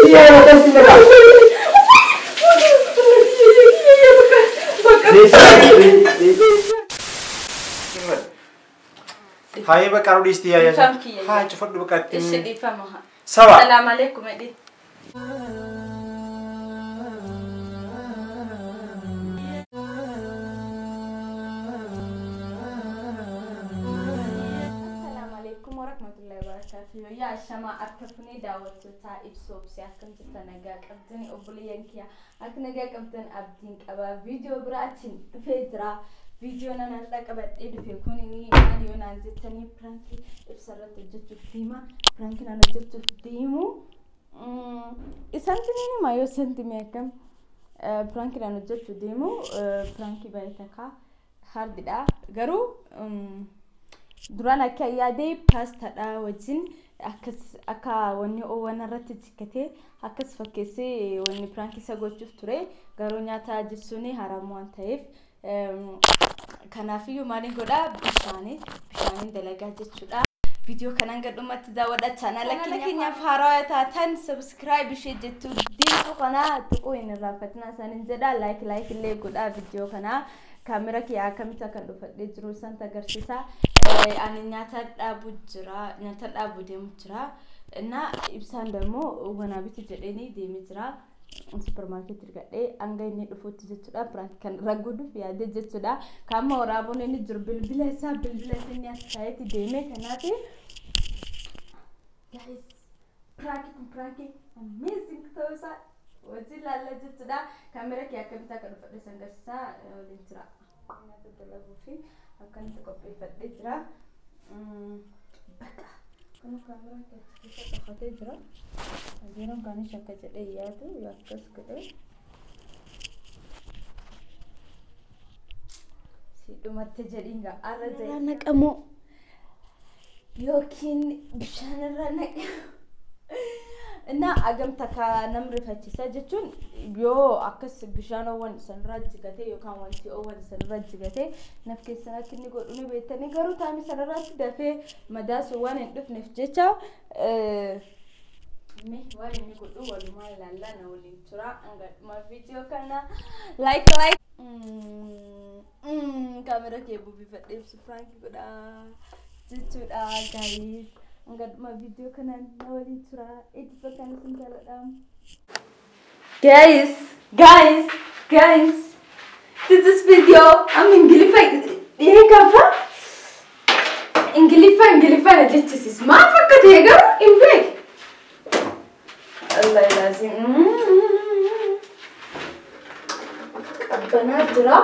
Iyyaa mataa si naqa. Haayee bakka nu dhiisti yaa yaa. Haa cufadhu bakka itti. Ishi dhiifama. Saba. Salaam alaikum edhi. Assalamu alaikum warahmatullahi wabarakatuh. Yaa shama akka funee daawwattoota ibsu obsi akkam jirtan nagaa qabdan obboleeyyan kiyya akka nagaa qabdan abdiin qaba. Viidiyoo biraatiin dhufee jira. Viidiyoo nan har'a qabadhee dhufe kun inni maal yoo naan jettanii piraankii ibsa irratti hojjechuuf deema. Piraankii naan hojjechuuf deemu. Isanti ni hima yoo isanti mee akkam piraankii naan hojjechuuf deemu piraankii baay'ee takka hardidha. Garuu duraan akka yaadee paastaadha wajjin akkas akka wanni oowwan irratti jikkatee akkas fakkeessee wanni piraankii isa gochuuf ture garuu nyaata jechuun haraam waan ta'eef kanaafiyyuu maaliin godhaa bishaaniin dalagaa jechuudha. Viidiyoo kanaan gadhumatti daawwadha. Chaanaala keenyaaf haarawaa taatan subscribe ishee jettu diimtuu kana tuquu hin irraanfatinaa isaaniin jedha. Like like illee godhaa viidiyoo kana. Kaamera kiyya akkamitti akka dhufadhee jiru isaan agarsiisa. Ani nyaata dhaabu jira, nyaata dhaabu deemu jira. Na ibsaan dammoo wanaa biti jedheenii deemee jira. Supermarketii gadhee hanga inni dhufutti jechuudha. Piraank kan raguudhuuf yaadee jechuudha. Kaama waraabuun inni jiru bilbila isaa bilbila inni as taa'eeti deemee kanaaf. Guys, piraanki kun piraanki amazing ta'uu isaa wajjin ilaalla jechuudha. Kaamera kee akkamitti akka dhufadhe isin agarsiisa waliin jira. Nyaata dalaguu fi akkamitti qopheeffadhee jira. Bakka kun kaameraa keessa dhokatee jira. Yeroon kaanis akka jedhee yaadu yoo akkas godhe. Si dhumatte jedhiin gaa arra jedhee naqamoo yookiin bishaan irraa naqamoo. እና agam takka nam rifachiisa jechuun yoo akkas bishaan oowwan sanirraa jigatee yookaan wanti oowwan sanirraa jigatee naf keessan akka inni godhu ni beektanii garuu taa'anii sanirraatti dafee madaasuu waan hin dhufneef jecha mee waan inni godhu walumaa ilaallaa na waliin tura hanga dhuma viidiyoo kana like like kaamera kee bubbifadhee ibsu piraankii godhaa jechuudha guys. Hanga dhuma viidiyoo kana na waliin tura. Itti fakkaan isin jaalladha. Guys, guys, guys. This video I'm Ingiliffa dhiyeeffaa. Ingiliffa Ingiliffa na jechisiis. Maaf akka ta'e garuu hin beeku. Allah ilaazim. Qabbanaa jira.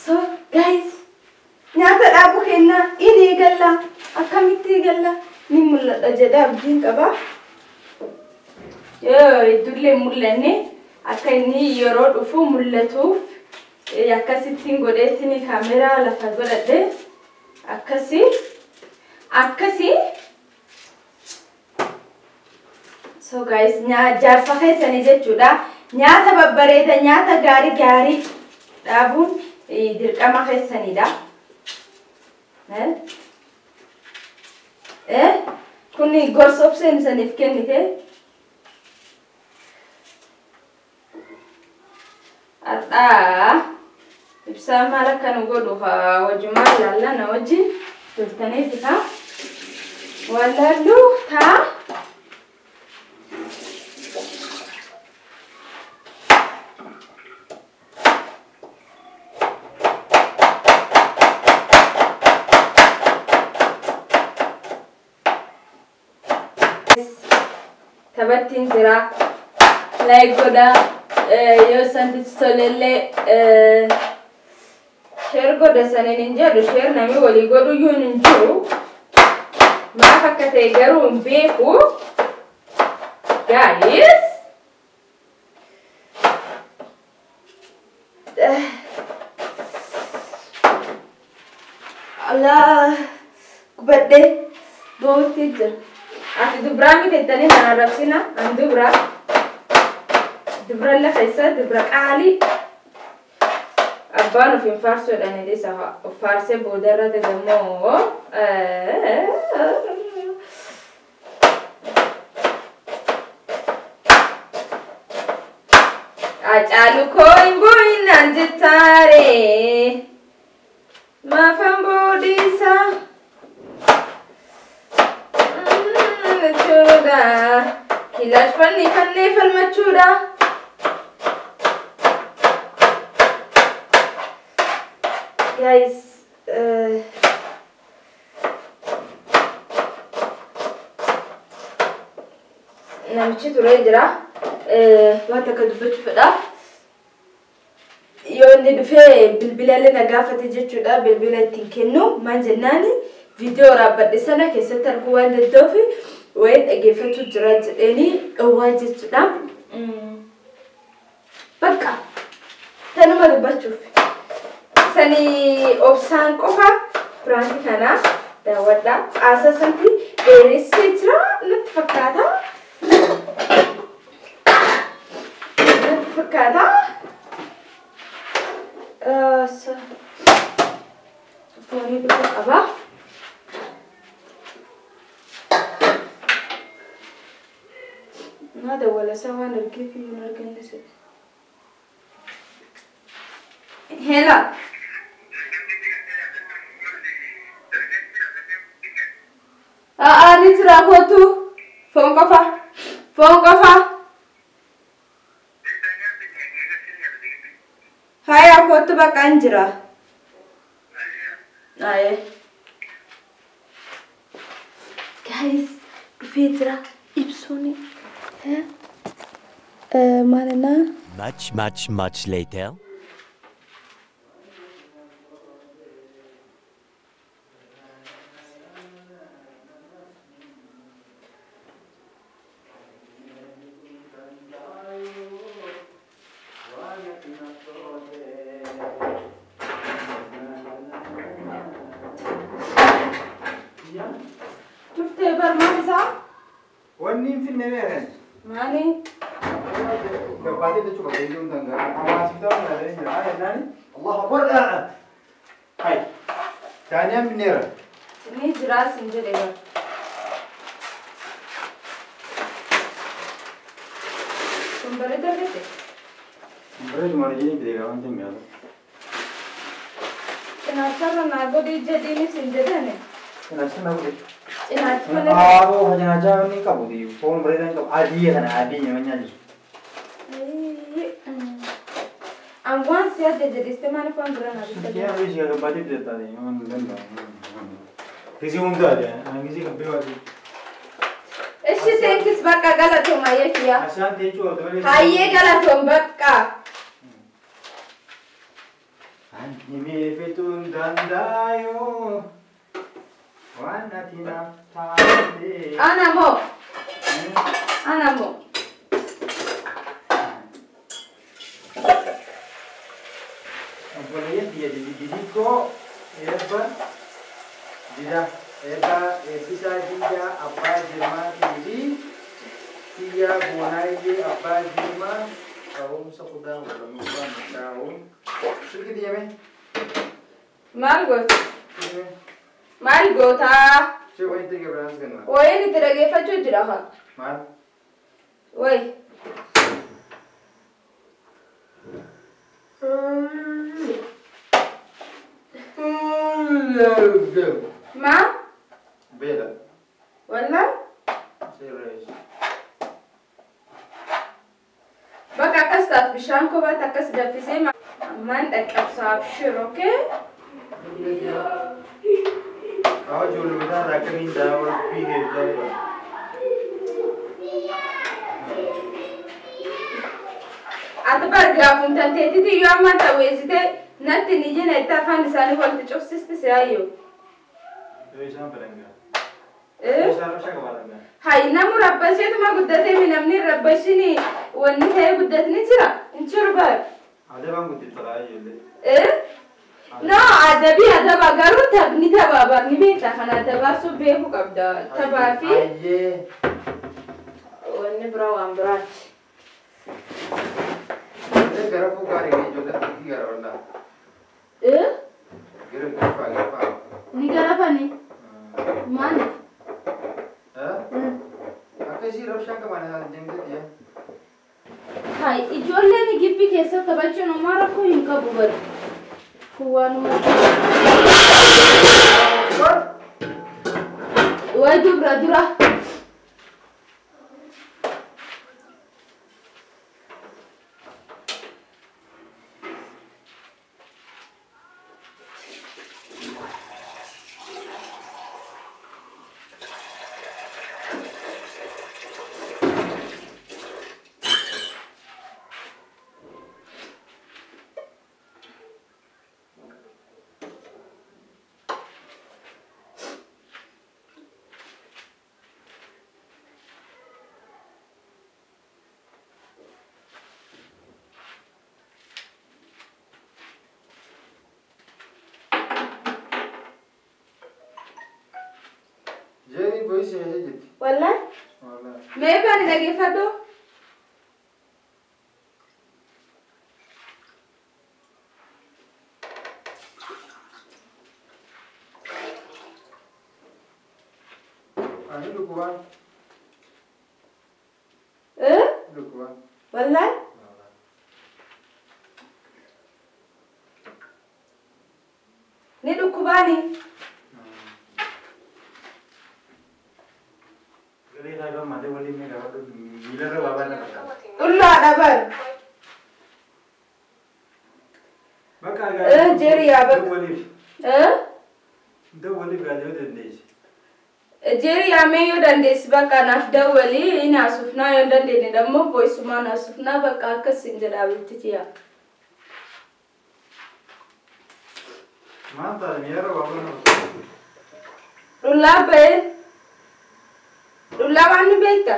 So guys, nyaata dhaabu kennaa in eegalla. Akkamitti eegalla ni mul'ata jedhee abdiin qaba. Yoo iddullee mul'anne akka inni yeroo dhufu mul'atuuf akkasittiin godheetiin kaameraa lafa godhadhe akkasi akkasi. So guys, jaarsa keessanii jechuudha. Nyaata babbareeda nyaata gaarii gaarii dhaabuun dirqama keessanidha. Kuni gorsa obseen isaniif kennite. Har'aa ibsaa maal akka nu godhu wajjumaa ilaallaa na wajjin toltanii bitaa. Waan laallu ta'a. Taphattiin jira. Like godhaa. Yoo isantti tolellee share godha saniin hin jedhu share namni walii godhu iyyuu hin jiru. Maaf akka ta'e garuu hin beeku. Guys. Allah gubadhee bootti jira. Ati dubraa miti jettanii na arrabsina. An dubraa. Dubra lafa isaa dubra qaalii. Abbaan of hin faarsuudhaan isa of faarsee boodarra immoo Hacaalu koo hin bu'inaan jettaare. Maafan boodisa. Jechuudha. Kilaash fanni fannee falmachuudha. Guys, namichi turee jira. Waan takka dubbachuu fedha. Yoo inni dhufee bilbilallee na gaafate jechuudha. Bilbila ittiin kennu maal jennaani viidiyoo waraabbadhe sana keessatti arguu waan danda'uuf wayiin dhaggeeffachuu jira jedheenii dhowwaa jechuudha. Bakka tanuma dubbachuuf. Sanii obsaan qofa piraankii kana daawwadha. Haasaa santi dheeressee jira natti fakkaata. Natti fakkaata. Foonii dhufuu qaba. Na dawwala isaa waan argeef iyyuu hin arganne sedhe. Hela. A'aa ni jira kootu. Foon qofa. Foon qofa. Haya kootu bakka hin jira. Aye. Guys, dhufee jira ibsuuni. Maalina? Much, much, much later. Turtee barmaan isaa? Wanni hin finne meeqan? Maali? Gabbaatee jechuudha beeyyoon dangaa. Hawaasni ta'uu danda'ee jira. Haa jennaani Allahu Akbar. Hai. Daaniyaan binneera. Ni jiraas hin jedhe bara. Kun bareeda miti? Bareedu maal jedhanii bite gaafa hin nyaata. Cinaacharra naa godhii jedhiinis hin jedhani. Cinaacha naa godhe. Cinaachi malee. Aaboo cinaacha inni qabu foon bareedaa hin qabu. Adii kana adii nama nyaachisu. An waan si adda jedhiste maaliif waan biraa naa bitte? Yaa bishii gabbaatee bitataa waan danda'amu. Gisee hundaa jedhan gisee kabbee waati. Ishi thanks bakka galatoom hayyee kiyya. Ashaan jechuun malee. Hayyee galatoom bakka. Ani meefetuun danda'u waan ati naaf taate. Ana moo? Ana moo? Obboleeyyan biyya dididikkoo eebba dida eebba eebbisaa diidaa abbaa jirmaatii fi xiyyaa boonaayyee abbaa jirmaa qaroomsa kutaa wallammubbaa mataa'uun silki diyyame. Maal goota? Maal gootaa? Shee wayin itti gabiraas ganna. Wayin itti dhaggeeffachuu jira haa. Maal? Wayi. Ma? Beela. Wallah? Sirrees. Bakka akkas taatu bishaan kophaatti akkas danfisee ammaan dhaqqabsaa abshir, okay? Awa ijoollee bitaa irraa akkamiin daawwa fiigee bitaa jira. Ati bargaafuun tanteetiti yoo amma ta'eessite natti ni jena itti afaan isaanii walitti cufsisti si hayyoo. Yoo isaan fedhan gaa. Eh? Yoo isaan rabshaa qabaatan gaa. Hay namu rabbasheetuma guddatee mi namni rabbashini wanni ta'ee guddatni jira hin jiru bar. Adabaan guddifta ijoollee. Eh? No, adabii adaba garuu taphni taphaa bar ni beekta kan adabaasuu beekuu qabda. Taphaa fi Ayyee. wanni biraa waan biraati. Gara fuukaa dhigee ijoollee gara walaa. Eh? Gara garafaa garafaa. Ni garafani? Maali? Akkasii rabshaan qaban isaan deemtee. Hai, ijoolleen gibbii keessa taphachuun homaa rakkoo hin qabu bara. Kun waanuma. Wayi dubra dura. Wallah? Mee bani dhaggeeffadhu. Ani dhukkubaan. Eh? Dhukkubaan. Wallah? Ni dhukkubaani. Dhullaadha bar. Jeeri yaamee yoo dandeessi bakka naaf dawwalii inni haasofnaa yoo hin dandeenye dammoo voisumaan haasofnaa bakka akkas hin jedhaa bitti yaa. Maal taate miirra waa barna. Dhullaa ba'ee. Dhullaa waan ni beekta.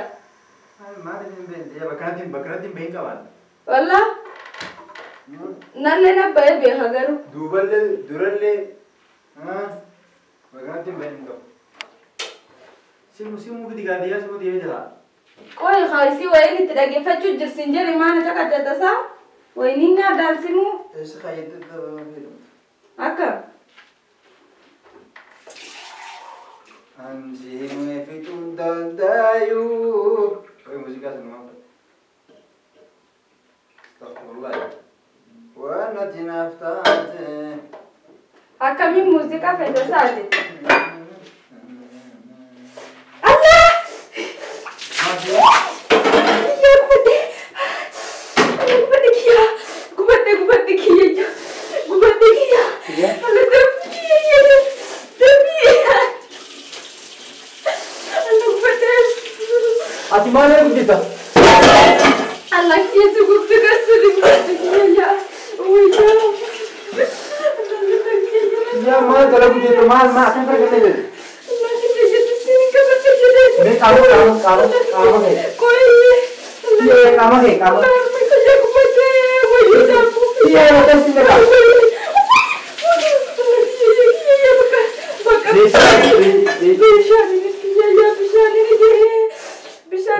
Maal hin beekne bakka kanatti hin beekin qabaan. Wallah. Nallee na ba'ee beeka garuu. Duuballee durallee bakka kanatti hin beekin qabu. Simu fidi gaadiyyaa simu deemee jira. Qoyi kaasii wayiin itti dhaggeeffachuu jirsin jedhe maana takka jatasaa wayiniin nyaadhaan simuu. Eessa kaayyatti fayyadamtu? Akka. Ansiimee fixuun danda'uu. Wayi muuziqaa sana maal fa'a? Astaghfirullah. Waan ati naaf taate. Akkamiin muuziqaa fedhasaati? Ati maal eeguu jirta? Allah keessa gubte gasuli kiyya. Wayyaa. Yaa maal dalagu jirta maal maal akkam farqattee jirti? Mee qaama qaama qaama qaama kee. Kiyya qaama kee qaama. Kiyya mataa si dhaqa.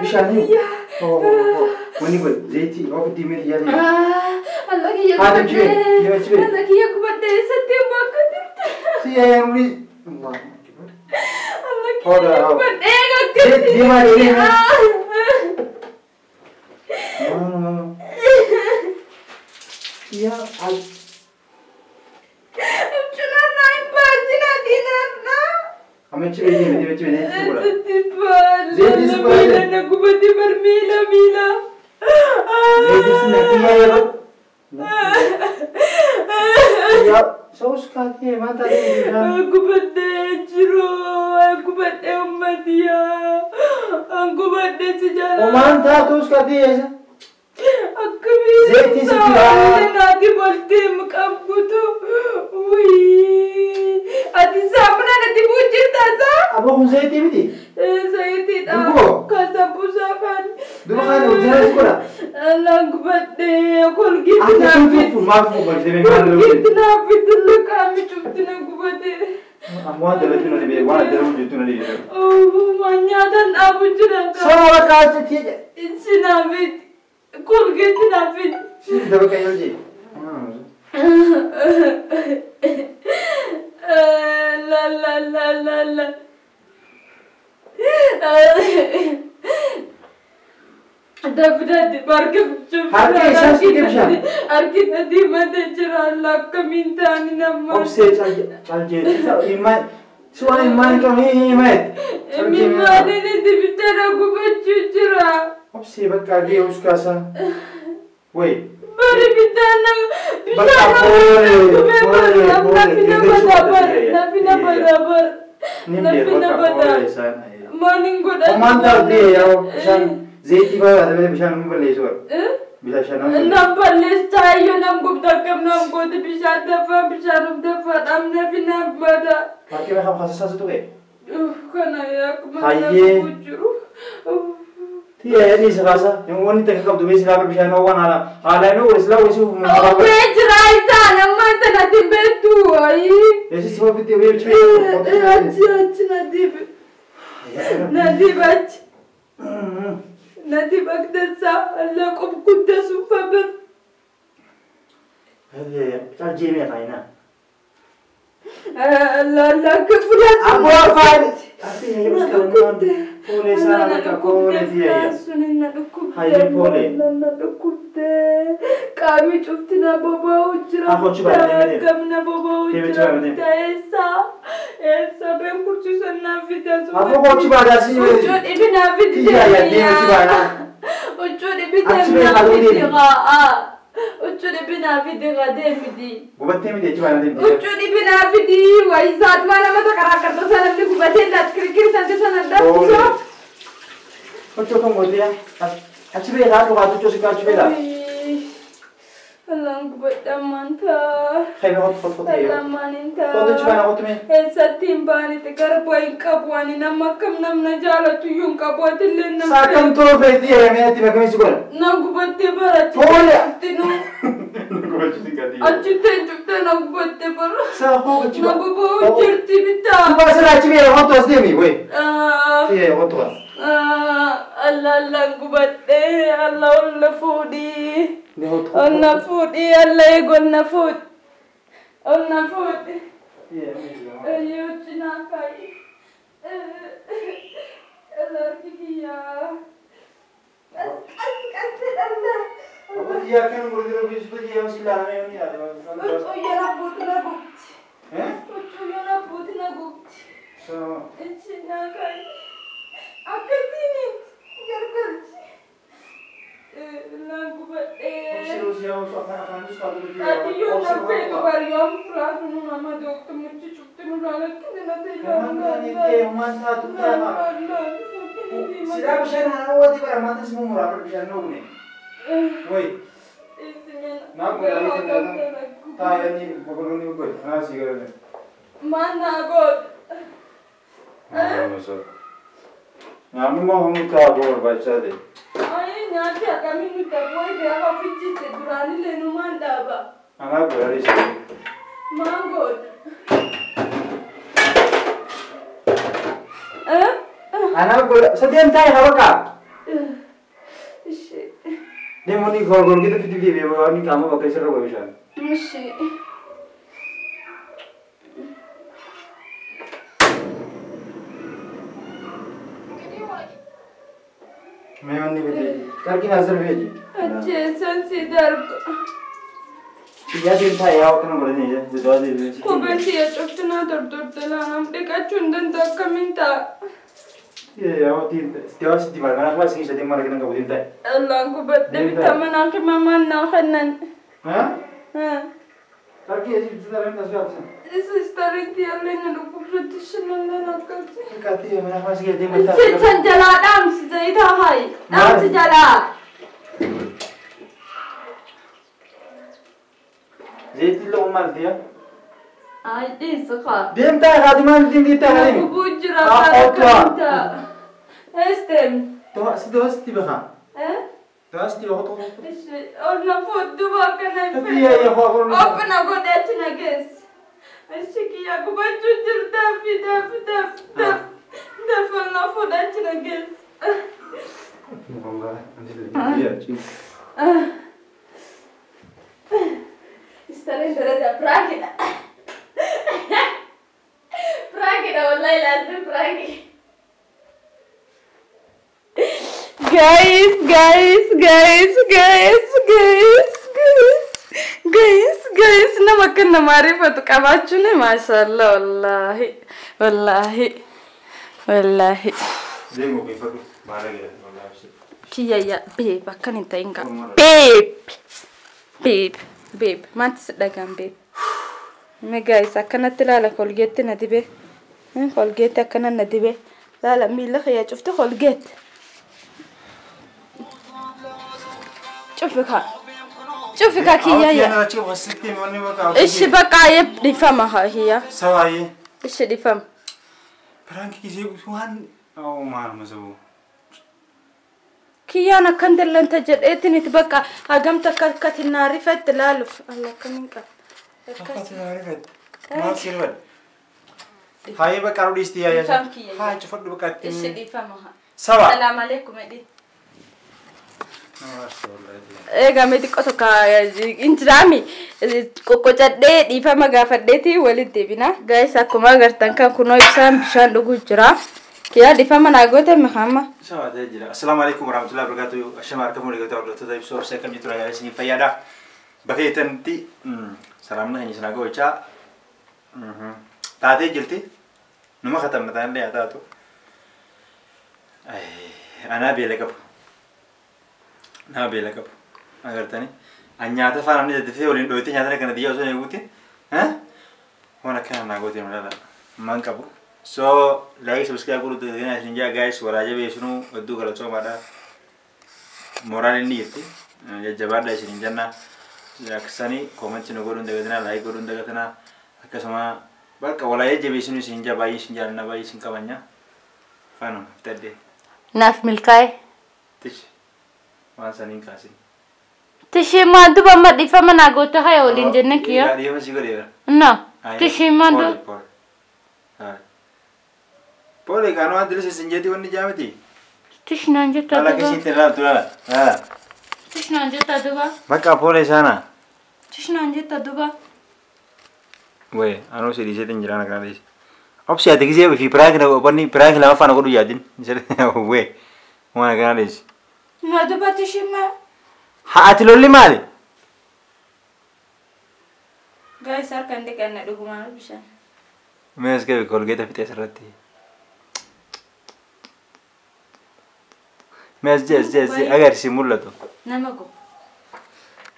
Bishaanii. Wanni kun zayitii ofitti himee xiyyaa ta'e. Allah kiyya gubadhee. Allah kiyya gubadhee eessatti immoo akka turte. Si yaayaan wuli. Allah kiyya gubadhee akkasitti. Deemaa deemaa. Yaa al. Cunarraa hin baasina diinarraa. Amechi beekee miti amechi beekee si godha. Zeeti si godha. Miila na gubate bar miila miila. Zeeti si na kiyya yeroo. Yaa soos kaatee maal taatee Gubadhee jiru gubadhee ummatiyaa gubadhee si jaalala. Omaan taatus kaatee eessa? Akkamii Zeeti si jira. Naati boltee qabgutu. Ati saamunaa natti buujjirtaa saa? Aboo kun zayitii miti? Zayitiidha. Duboo? Kan sambuusaa afaan. Duba kana hojjaa si godha. Allaan gubadhee kolgeetti Ati naaf sun fufu maaf fufu barsiisee maal loluu? Kolgeetti naaf bitilla qaamni cufti na gubate. Amma waan dalaguu na dhibee waan dalaguu jirtu na dhibee. Waan nyaatan dhaabu jira. Sama bakka asitti jedhe. Insi naaf biti. Kolgeetti naaf biti. Si daba kan yoo jee. La la la la la. Dafdadi barka Harka isaa sitti bishaan. Harki diimatee jira Allah akkamiin ta'ani nama. Obsee caljeetti ilmaan su'aan ilmaan qabu himaet. Imimmaaniin itti bitara gubachuu jira. Obsee bakka gahee uskaasa. Wayi. Bari bitaa nama Bakka bishaan boore gubee boore nafi nama dabar nafi nama dabar. Nin beeku bakka boore isaan. Maaliin godhatu. Omaan taatee yaa'u bishaan zayitii baay'ee dabalee bishaan nu balleessu bara. Bishaan nama balleessu. Nam balleessaa iyyuu nam gubda akkam nam goote bishaan dafaa bishaan of dafaa dhabna fi nam bada. Harki bakka kasasaa tuqe. Kana akkuma Hayyee. nama jiru. Tiyya yaadni isa kaasa. Wanni takka qabdu bee silaa bishaan waan haala haala inni wal silaa wayisuuf Obbee jira isaan amma intalatti beektu ayii. Yesus sifa fitti bee Achi achi na dibe. Na dibe achi. Na dibe akdasa alla qub kudda suufa bir. Caljeemee faayina. Alla alla kafula. Abboo afaan. Fuulee isaa bakka koolee tiyya. Hayyee poolee. Qaamni cufti na boba'u jira. Akochi baay'ee deemee. Akkam na boba'u Deemee jira. deemee. Eessa eessa been kursiisan naa fida. Abboo kochi baadhaa si Huccuu dhibi naa fidi. Tiyya yaa deemee baadhaa. Huccuu dhibi Achi deemi bee naa halluu fidi deemi. haa. Huccuu dhibi naa fidi haa deemiti. Gubattee miti achi baadhaa deemti. Huccuu dhibi naa fidi. Wayisaat waan nama karaa karta sana namni gubatee laat kirikiri sana sana Poolee. dhabsoo. Kochoo kan gootee achi bee haa dhugaatu huccuu si achi bee laa. Allaan gubadhaan maantaa. Khayba qotu qotu qotu Allaan maaniin Qotu achi baana taa. qotu mee. Eessatti hin baanite garba hin qabu ani nama akkam namna jaalatu iyyuu hin qabu atillee nama. Saakam toloo feetii jedhamee natti makamii si godha. Na gubattee bara Tole. achitti achitti hin cuftee na gubattee bara. Saa hoo achi Na baa. guba'uu jirti bitaa. Tuba sira achi bee qotu as deemi wayi. Tiyya qotu as. Alla allaan gubattee alla ol na fuudhii. Ni qotu. Ol na fuudhii alla eegu ol na fuudhi. Ol na fuudhi. Ayyoo cinaa kaayi. Alla harki kiyyaa. Qas qas qas jedhamna. Tiyya kan gurguru bisu tiyya usi laalamee ni yaada. Huccuu yana buuti na gubti. Eh? Huccuu yana buuti na gubti. So. Cinaa kaayi. Akkasiin gargalchi. Naan gubadhee. Usi usi yaa usi afaan afaan usi qabu tiyya. Adiyyoo nafee dubaryoon furaatu nu nama dookta muchi cufti nu laalatti nana Silaa bishaan harawwaati bara maanta si mumuraa bara bishaan nuugne. Wayi. Taa'anii boqolloonni godhe. Haa si galee. Maanaa god. Namni immoo humna kaa'uu barbaachisaa ta'e. Ayi nyaati akkamiin nuti abbooyi gaafa fichise duraanillee numaan dhaaba. Anaa godhanii si. Maan god. Anaa godha. Sadeen taa'e haa bakka. Ishee. Deemonni gorgorgita fiti deebi'ee waan qaama bakka isarra bu'e bishaan. Ishee. Mee wanni fiti. Qarqina asirra feeti. Ajjeesan si darba. Xiyyaa deem taa'e yaa akkana godhanii jira. Duwwaa deebi'ee. Kopheen tiyya cuftinaa tordorte laanam dhiqachuu hin danda'u akkamiin ta'a. Yaa sitti maal mana keessa keessa deemaa argina qabu deem taa'e. Allaan gubadhe bitaa manaa kimamaan naa kennan. Haa? Qarqii asii bitaa as gaafsan. Sistarin tiyyaallee na dhukkubsatti shinallee akkasi. Qarqii mana keessa keessa deemaa taa'e. San jalaa dhaamsi zayitaa haayi. Dhaamsi jalaa. Zayitii loon maal tiya? Ay dhiisi kaa. Deem taa'e haati maal ittiin deem taa'e? Gubuu jira Haa, kaa otu akkamiin ta'a. Eestem. To'as sitti baha. To'as sitti baha tokko. Ishee ol na fuudhu akkana hin Tiyya yaa koo Open godhe achi na geesse. Achi kiyya gubachuu jiru daafi daafi daafi daafi daafi ol na fuudhu achi na geesse. Istareen daraja piraakidha. Piraakidha wallahi laazim piraakii. Guys, guys, guys, guys, guys, guys, guys, guys, nama akka namaa rifatu qabaachuun maashaallah, wallaahi, wallaahi, wallaahi. Deemu keeffadhu maal agarra wallaahi. Kiyya babe akkan hin ta'in gaa. Babe, babe, babe, maanti si dhagaan babe. Mee guys akkanatti ilaala kolgeetti na dibee. Kolgeetti akkana na dibee. Laala miila kiyya cufte kolgeetti. Cufi kaa. Cufi kaa kiyya yaa. Ishi bakka dhiifama haa kiyya. Sawaayee. Ishi dhiifama. Piraanki gisee waan maaluma sabu. Kiyyaan akkan dallanta jedheetin itti bakka hagamta akka akkati naa rifatti laaluuf. Allah akkamiin qaba. Akkati naa rifatti. Maal si rifatti? Haayee bakka aruu dhiisti yaa yaa. Haa cufadhu bakka itti. Ishi dhiifama haa. Sawa. Salaam alaikum edhi. Egaa mee xiqqoo tokko injiraami qoqqocadhee dhiifama gaafadheeti walitti deebina. Guys akkuma agartan kan kunoo ibsaan bishaan dhuguu jira. Kiyyaa dhiifama naa goote mihaama. Sawa ta'ee jira. Assalaamu alaikum warahmatullahi wabarakatuh. Ashama harka fuudhee goota hordoftoota ibsuu obsee akkam jirtu ragaa isiniif fayyaadha. Bakka jetanitti salaamna keenya isin gochaa taatee jirti. Numa katamna taanillee haa taatu. Anaa beela qabu. Nama beela qabu. Agartanii. An nyaata faana namni daddafee waliin dhooytee nyaata kana biyya osoo hin eeguuti. Waan akkana naa goote nu laala. Maan qabu. So like subscribe godhuu dandeenyaa isin jaa guys walaa jabeessinuu hedduu galatoomaadha. Mooraan inni jirti. Jajjabaadha isin hin jenna. Akkasanii koomentii nu godhuu hin dagatinaa like godhuu hin dagatinaa akkasuma bakka walaa jajjabeessinuu isin jaa baay'ee isin jaallanna baay'ee isin kabajna. Faanuma fitadhee. Naaf milkaa'e. Tish. Waan saniin kaasin. Tishii maan duba amma dhiifama naa goote haya waliin jenne kiyya. Dhiifama si godheera. No. Tishii maan duba. Pole kan waan dirisa isin jeeti wanni jaamiti. Tish naan jetta duba. Ala kisitti ilaaltu laala. Laala. Tish naan jetta duba. Bakka pole isaana. Tish naan jetta duba. Wee anuu si dhiiseetiin jiraan akkana dhiise. Obsi ati gisee fi piraanki wanni piraanki lama faana godhu yaadin. Wee waan akkana dhiise. Na duba tishii maa. Haa ati lolli maali? Guys harkaan dhiqanna dhugumaan bishaan. Mee as gabe kolgeeta fixee asirratti. Mee as jee as jee as jee agarsiisi mul'atu. Nama go.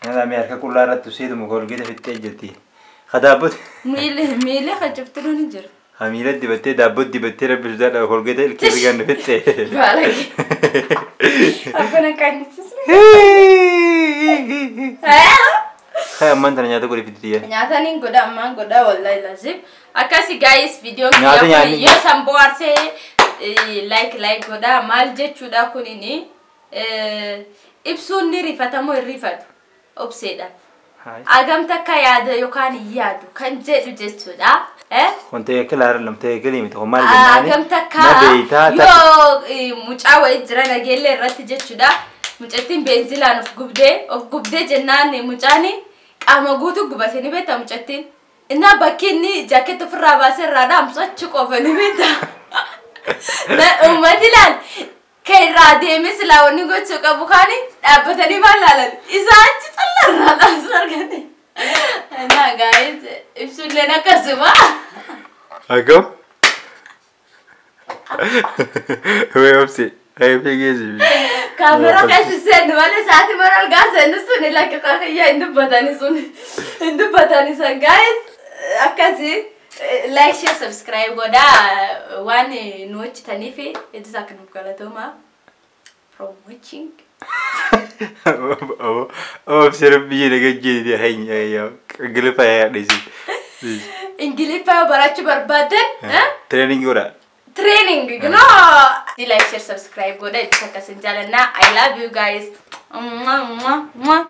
Nyaata mee harka qullaa irratti useetuma kolgeeta fixee jirti. Haa daabbootti. Miila hajjabtuu ni jira. Haa miila dibattee daabbootti dibattee rabbi sodaadha kolgeeta ilkee rigaan fixee. Baalage. Akkana qaannisisne. Haa ammaan tana nyaata godhe fiddi yaa. Nyaata niin godha ammaan godha wallahi lazim. Akkasi guys viidiyoo Nyaata nyaanni. yoo san bohaarsee like like godha maal jechuudha kunini ibsuun ni rifatamoo hin rifatu obseedha. Agam takka yaada yookaan hin yaadu kan jedhu jechuudha. Kun teekila lam teekilii miti kun maal jennaani? Agam takka Na beeytaa yoo mucaa wayii jira nageellee irratti jechuudha. Mucattiin beenzilaan of gubdee jennaan mucaan qaama guutuu gubate ni beektaa mucattiin. Innaa bakki inni jaaketti ofirraa baasee irraa dhaamsu achi qofa ni beektaa. Uummati ilaal kan irraa deemee silaa wanni gochuu qabu kaani dhaabbatanii maal laalan isaa achi callaa irraa dhaamsu argate. Innaa guys ibsulleen akkasuma. Akkam? Wee obsi. Ay fiigeesi. Kaamera keessa seennu malee sa'aatii mana ol seennu sun lakki kiyya hin dubbatani sun hin dubbatani san guys akkasi like share subscribe godhaa waan nu hojjetaniif hedduu akka nuuf galatooma from watching. Obsi rabbi jedhe gajjeeti hayya Ingiliffa yaadhisi. Ingiliffa barachuu barbaadan Training godhaa. Training, you know. Like, share, subscribe godhaa. Itti akkasin jaalannaa. I love you guys. Mwah, mwah, mwah.